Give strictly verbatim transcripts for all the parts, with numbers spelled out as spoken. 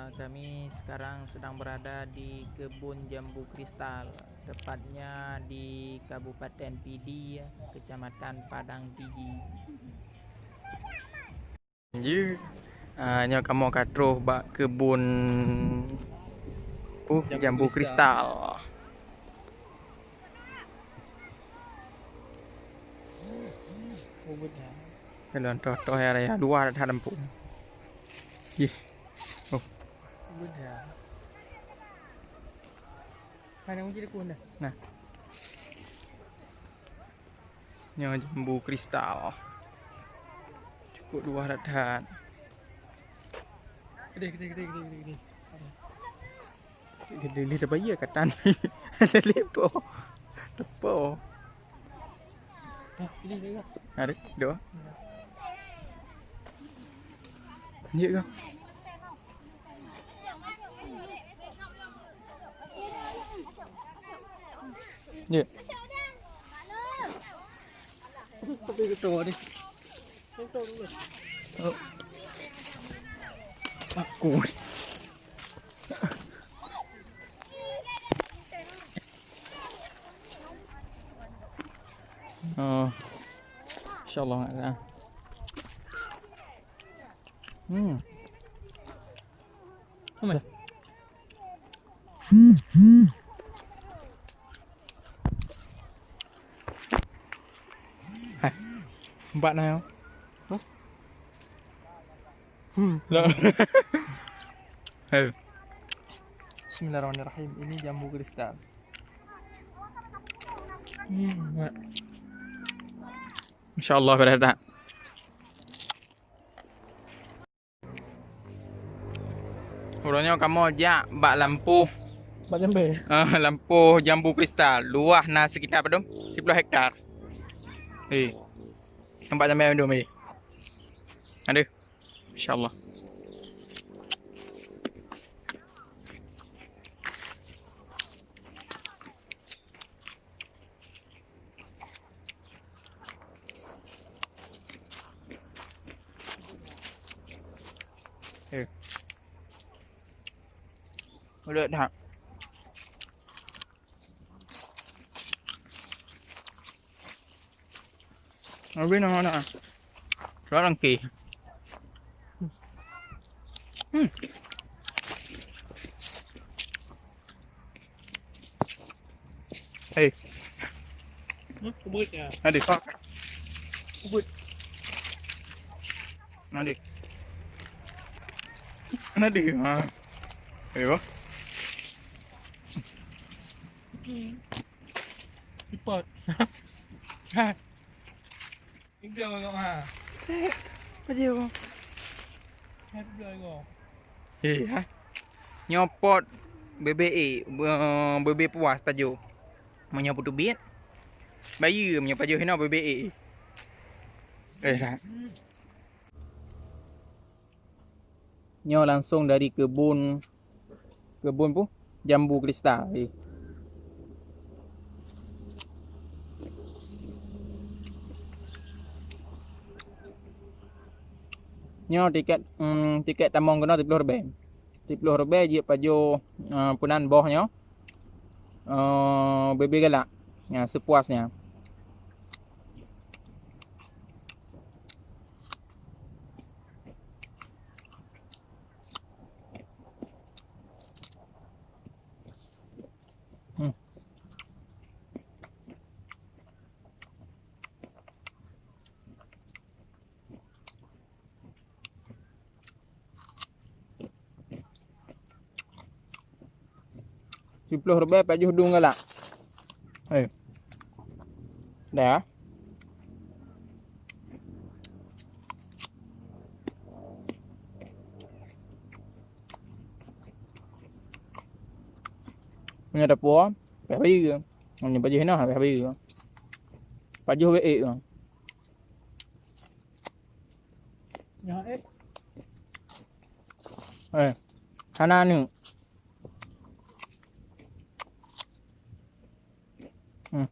Kami sekarang sedang berada di kebun jambu kristal, tepatnya di Kabupaten Pidie, Kecamatan Padang Pidie. Jih, ah, nyoe kamoe ka troh bak kebun, uh, jambu, jambu kristal. Ubit dah. Kalau troh-troh ya raya dua dah dampung. Jih. Oh. Ubit dah. Hai, nak uji dekat dah. Nah. Nyoe jambu kristal. Cukup luwah that-that. Gede, gede, gede, gede, gede, gede. Gede lé teupeu ye katan. Lé po. Tepo. Dah, gede, gede, gede. Ada, dua. Lanjut ke? Ya. Tapi ketua ni. Oh. Aku. Oh. Insya Allah ada. Hmm. Hai. Empat na yo. Huh? Hmm. Lah. Hai. Bismillahirrahmanirrahim. Ini jambu kristal. Hmm, enak. Insya Allah pada dah. Uroe nyoe kamoe jak bak lampôh. Bak jambe? Ah, lampôh jambu kristal. Luwah na sekitar padum? Siplôh hektar. Eh. Nampak jambe padum, eh? Aduh. Insya Allah. Eh. Udah dah. Habis nama nak? Seorang ke. Hmm. Hei. Hmm, kebut ya. Ada. Kebut. Ada. Ada. Ha. Ayo. Hmm. Cepat. Ha. Tiga orang ha. Pajoh. Tiga orang. Eh, ha. Nyoe pot bebe, eh, be-, bebe puas pajoh. Meunyoe puteubiet, bayeue meunyoe pajoh hinoe bebe, eh. Eh, ha. Nyoe langsung dari kebun, kebun pu jambu kristal. Eh. Nyoe tiket, mm, tiket tamong keunoe siplôh ribèe. Siplôh ribèe jeuet pajoh, eh, peunan boh nyoe. Eh, bebe galak. Ya, sepuasnya. Hmm. Siplôh ribèe pajoh dum galak. Eh. Dah. Meunyoe dapur, payah bayeue. Meunyoe pajoh hinoe, payah bayeue. Pajoh wék ék. Eh, hana aneuk. Hmm.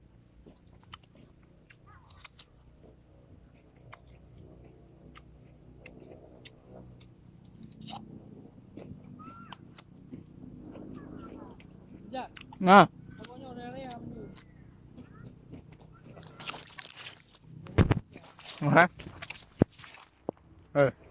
Nah. Oke. Eh.